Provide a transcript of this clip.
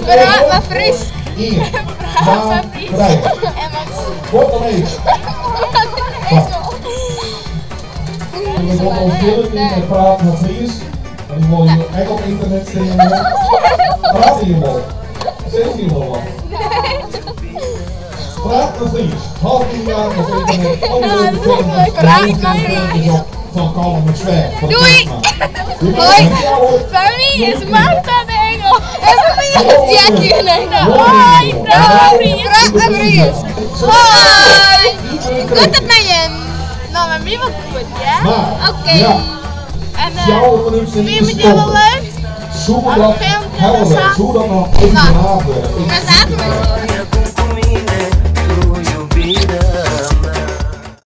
Praat mar Frysk. 1, Praat mar 2, Frysk. 3. En wat. Fuort dan even. En we gaan al fierder met praten naar Fries. En die wil je echt op internet zien. Praat hier wel. Zeg hier wel wat. Praat naar Fries. Half jaar op internet. Alle leuke filmpjes. Praat naar Fries. Van Colin McSwag. Van Doei. Doei. Hoi. Foar my is Martha de Engel. En foar my is Jackie en Hoi. Praat mar Frysk. Hoi. Goed it mei jim? No, mei my wol goed, ja? Oké. En fyn je it wol leuk? Soe dat filmpje helder, sa? soe dat noch even Nou. later? Dan zaten we.